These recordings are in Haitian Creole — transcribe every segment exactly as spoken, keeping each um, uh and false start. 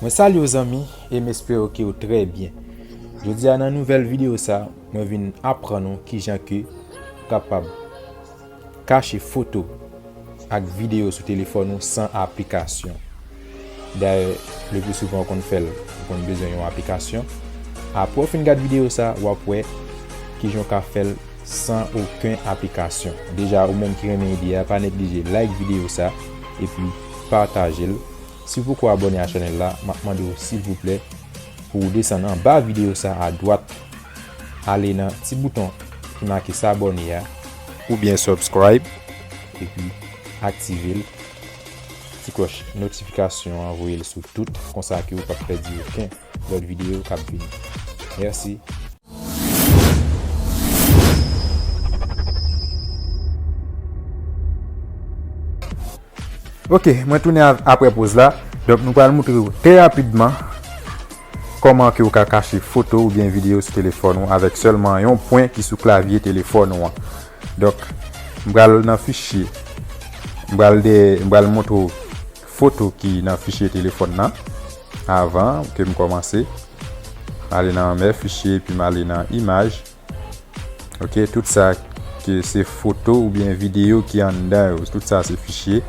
Mwen salye w zanmi e m espere ke w trè byen. Jodi a nan nouvèl videyo sa, mwen vin aprann ou kijan ke w kapab kache foto ak videyo sou telefòn ou san aplikasyon. Dayè, le pli souvan w konn fè l, ou konn bezwen yon aplikasyon. Apre w fin gad videyo sa, w ap wè kijan w ka fè l san okenn aplikasyon. Deja, ou menm ki renmen ide a, pa neglije like videyo sa epi pataje l. Si w poko abòne a chanèl la, m ap mande w silvouplè pou w desann anba videyo sa a dwat, ale nan ti bouton ki make s'abonner a, oubyen subscribe, epi aktive l, ti klòch notifikasyon an, voye l sou tout, konsa ke w p ap pèdi okenn lòt videyo k ap vini. Mèsi. Ok, mwen tounen av- apre poz la. Donk, nou pral montre w trè rapidman kòman ke w ka kache foto oubyen videyo sou telefòn ou avèk sèlman yon pwen ki sou klavye telefòn ou an. Donk, m pral nan fichye. M pral de, m pral montre w foto ki nan fichye telefòn nan avan ke m kòmanse. M ale nan mè fichye, epi m ale nan imaj. Ok, tout sa ke se foto oubyen videyo ki anndan yo, tout sa se fichye.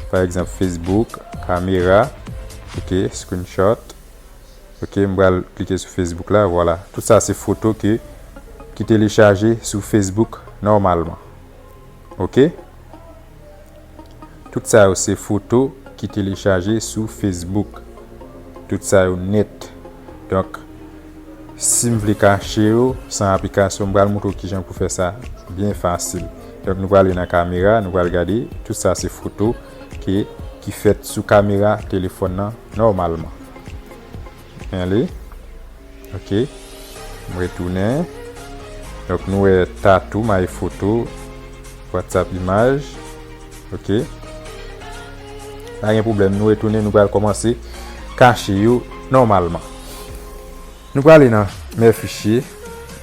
Pa egzanp, Facebook, kamera, ok, screenshot. Ok, m pral klike sou Facebook la, vwala. Tout sa se foto ke, ki telechaje sou Facebook nòmalman. Ok? Tout sa yo se foto ki telechaje sou Facebook. Tout sa yo nèt. Donk, si m vle kache yo san aplikasyon, m pral montre w kijan pou fè sa byen fasil. Donk, nou prale nan kamera, nou pral gade. Tout sa se foto ke, ki fèt sou kamera telefòn nan nòmalman. Men li. Ok. M retounen. Donk, nou wè Tattoo My Photo, WhatsApp imaj. Ok. Pa gen pwoblèm, nou retounen, nou pral kòmanse kache yo nòmalman. Nou prale nan mè fichye.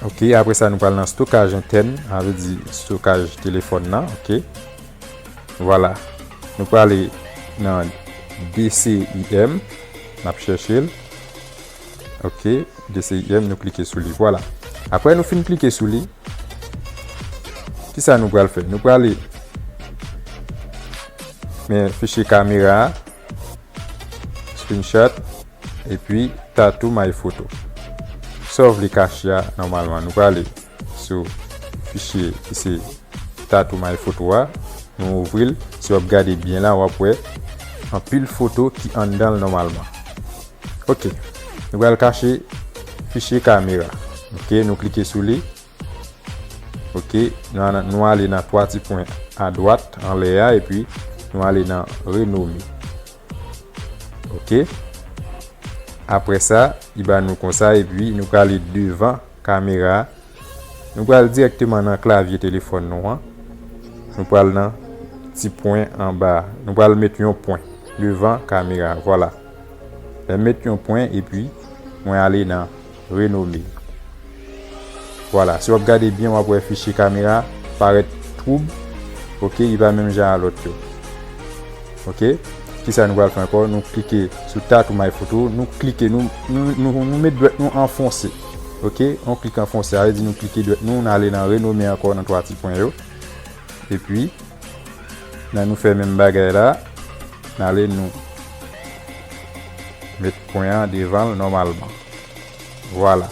Ok, apre sa, nou pral nan stokaj entèn, sa vle di stokaj telefòn nan. Ok. Vwala. Nou prale nan D C I M. N ap chèche l. Ok, D C I M, nou klike sou li. Vwala. Apre nou fin klike sou li, kisa nou pral fè? Nou prale men fichye kamera a, screenshot, epi Tattoo My Photo. Sa w vle kache a, nòmalman, nou prale sou fichye ki se Tattoo My Photo a. Nou ouvri l. Si w ap gade byen la, w ap wè anpil foto ki anndan l nòmalman. Ok. Nou pral kache fichye kamera. Ok, nou klike sou li. Ok, nou, al- nou ale nan twa ti pwen adwat anlè a, epi nou ale nan renome. Ok. Apre sa, li ba nou konsa, epi nou prale devan kamera a. Nou pral dirèkteman nan klavye telefòn nou an. Nou pral nan ti pwen anba a. Nou pral met yon pwen devan kamera a. Vwala. Lè m met yon pwen, epi mwen ale nan renome. Vwala. Si w ap gade byen, w ap wè fichye kamera parèt twoub. Ok, li pa menm jan a lòt yo. Ok. Kisa nou pral fè ankò? Nou klike sou Tattoo My Photo. Nou klike, nou, nou, nou, nou met dwèt nou anfonse. Ok. On klik anfonse. Sa vle di nou klike dwèt nou, nou ale nan renome ankò nan twa ti pwen yo. Epi, nan nou fè menm bagay la, n ale nou met pwen an devan l nòmalman. Vwala.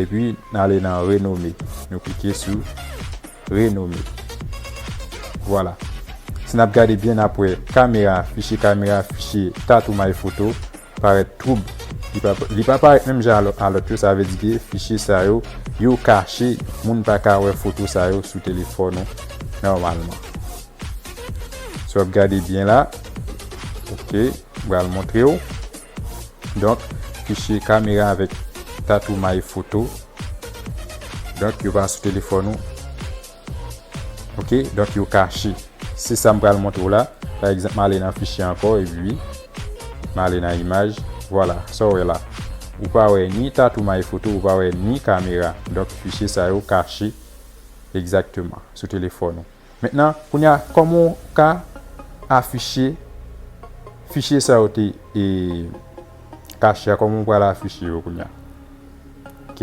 Epi, n ale nan renome. Nou klike sou renome. Vwala. Si n ap gade byen, n ap wè kamera, fichye kamera, fichye Tattoo My Photo parèt twoub. Li pa, li pa parèt menm jan a lò-, a lòt yo, sa vle di ke fichye sa yo, yo kache, moun pa ka wè foto sa yo sou telefòn ou nòmalman. Si w ap gade byen la, ok, m pral montre w. Donk, fichye kamera avèk Tattoo My Photo. Donk, yo pa sou telefòn ou. Ok, donk yo kache. Se sa m pral montre w la. Pa egzanp, m ale nan fichye ankò, epi m ale nan imaj. Vwala, sa w wè la. Ou pa wè ni Tattoo My Photo, ou pa wè ni kamera. Donk, fichye sa yo kache egzakteman sou telefòn ou. Mentnan, kounye a, kòman w ka afiche fichye sa yo te, e, kache a, kòman w pral afiche yo kounye a. Ok.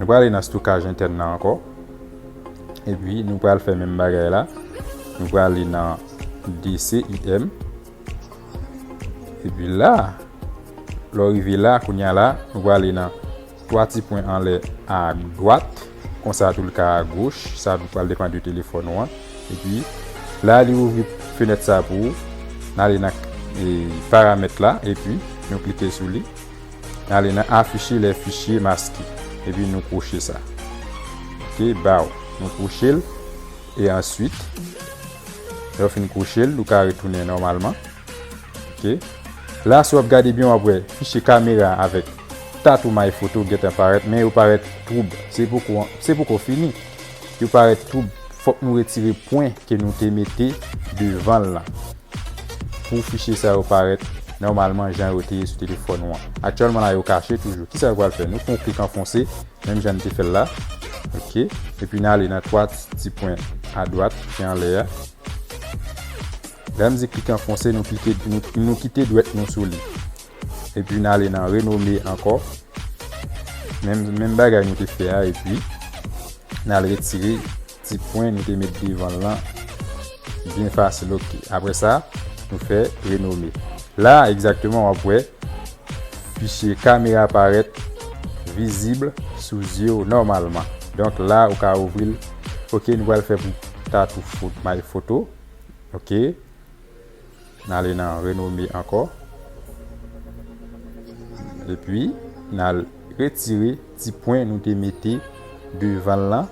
Nou prale nan stokaj entèn nan ankò. Epi nou pral fè menm bagay la. Nou prale nan D C I M. Epi la, lè w rive la, kounye a la, nou prale nan twa ti pwen anlè a dwat. Konsa tou l ka a goch. Sa tou pral depann de telefòn ou an. Epi la, li ouvri fenèt sa pou ou. N ale nan, e, paramèt la. Epi nou klike sou li. N ale nan afficher les fichiers masqués. Epi nou kwoche sa. Ok, baw. Nou kwoche l. E answit, lè w fin kwoche l, ou ka retounen nòmalman. Ok. La, si w ap gade byen, w ap wè fichye kamera avèk Tattoo My Photo gentan parèt, men yo parèt twoub. Se poko, se poko fini. Yo parèt twoub. Fòk nou retire pwen ke nou te mete devan l lan. Pou fichye sa yo parèt nòmalman jan yo te ye sou telefòn ou an. Aktyèlman la, yo kache toujou. Kisa yo pral fè? Nou fè yon klik anfonse, menm jan n te fè l la. Ok. Epi n ale nan twa ti pwen adwat ki anlè a. Lè m di klik anfonse, nou klike, nou, nou kite dwèt nou sou li. Epi n ale nan renome ankò. Menm, menm bagay nou te fè a, epi n al retire ti pwen nou te met devan l lan byen fasil, ok. Apre sa, nou fè renome. La, egzakteman, w ap wè fichye kamera parèt vizib sou zye w nòmalman. Donk, la, ou ka ouvri l. Ok, nou pral fè pou Tattoo Pho-, My Photo. Ok. N ale nan renome ankò. Epi, n al retire ti pwen nou te mete devan l lan.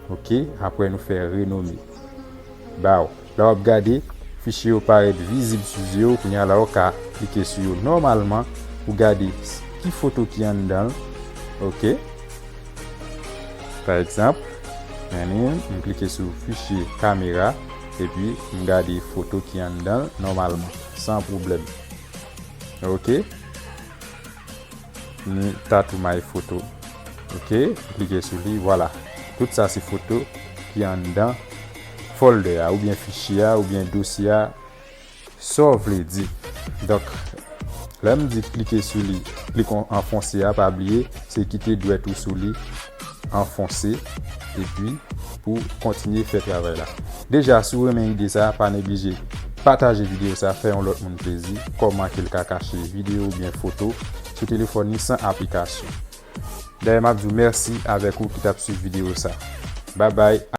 Ok, apre nou fè renome. Baw, la w ap gade, fichye yo parèt vizib sou zye w. Kounye a la, w ka klike sou yo nòmalman pou gade s-, ki foto ki anndan l. Ok. Pa egzanp, men m klike sou fichye kamera, epi m gade foto ki anndan l nòmalman, san pwoblèm. Ok. Ni Tattoo My Photo. Ok, m klike sou li, vwala. Tout sa se foto ki anndan folder a, oubyen fichye a, oubyen dosye a, sa w vle di. Donk, lè m di klike sou li, klik an-, anfonse a, pa bliye, se kite dwèt ou sou li, anfonse, epi pou kontinye fè travay la. Deja, si w renmen ide sa, pa neglije pataje videyo sa, fè yon lòt moun plezi, kòman ke l ka kache videyo oubyen foto sou telefòn li san aplikasyon. Dayè, m ap di w mèsi avèk ou ki t ap swiv videyo sa. Babay.